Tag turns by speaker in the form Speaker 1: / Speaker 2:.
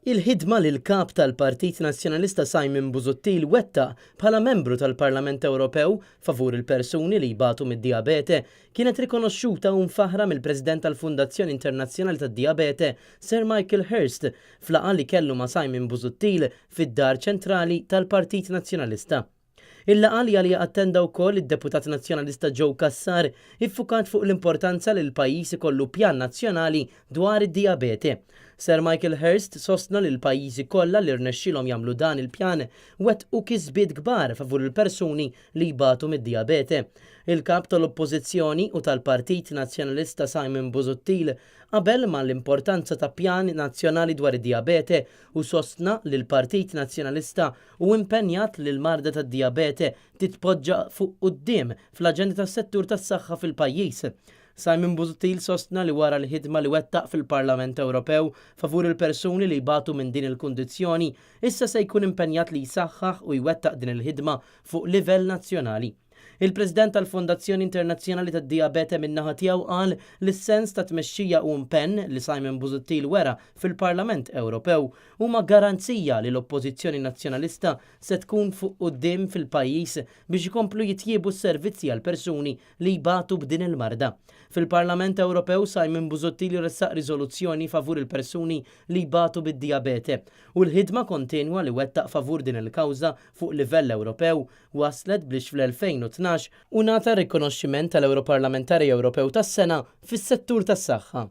Speaker 1: Il-ħidma li l-Kap tal-Partit Nazzjonalista Simon Busuttil wettaq bħala membru tal-Parlament Ewropew favur il-persuni li jbatu mid-dijabete kienet rikonoxxuta u mfaħħra mill-President tal-Fundazzjoni Internazzjonali tad-Dijabete Sir Michael Hurst f'laqgħa li kellu ma' Simon Busuttil fid-Dar Ċentrali tal-Partit Nazzjonalista. Il-laqgħa li għaliha attenda wkoll id-Deputat Nazzjonalista Joe Cassar iffukat fuq l-importanza li l-pajjiż ikollu pjan nazzjonali dwar id-dijabete. Sir Michael Hurst sostna li l-pajjiżi kollha li rnexxielhom jagħmlu dan il-pjan wettqu kisbiet kbar favur il-persuni li jbatu mid-dijabete. Il-Kap tal-Oppożizzjoni u tal-Partit Nazzjonalista Simon Busuttil qabel mal-importanza ta' pjan nazzjonali dwar id-dijabete u sostna li l-Partit Nazzjonalista hu impenjat li l-marda tad-dijabete titpoġġa fuq quddiem fl-aġenda tas-settur tas-saħħa fil-pajjiż. Simon Busuttil sostna li wara l-ħidma li wettaq fil-Parlament Ewropew favur il-persuni li jbatu minn din il-kundizzjoni, issa se jkun impenjat li jsaħħaħ u jwettaq din il-ħidma fuq livell nazzjonali. Il-President tal-Fondazzjoni Internazzjonali tad-Dijabete min-naħa tiegħu qal li s-sens ta' tmexxija u impenn li Simon Busuttil wera fil-Parlament Ewropew huma garanzija li l-Oppożizzjoni Nazzjonalista se tkun fuq quddiem fil-pajjiż biex ikomplu jitjiebu s-servizzi għall-persuni li jbatu b'din il-marda. Fil-Parlament Ewropew Simon Busuttil ressaq riżoluzzjoni favur il-persuni li jbatu bid-dijabete u l-ħidma kontinwa li wettaq favur din il-kawża fuq livell Ewropew waslet biex fl-2012 hu ngħata r-rikonoxximent tal-Ewroparlamentari Ewropew tas-Sena fis-settur tas-saħħa.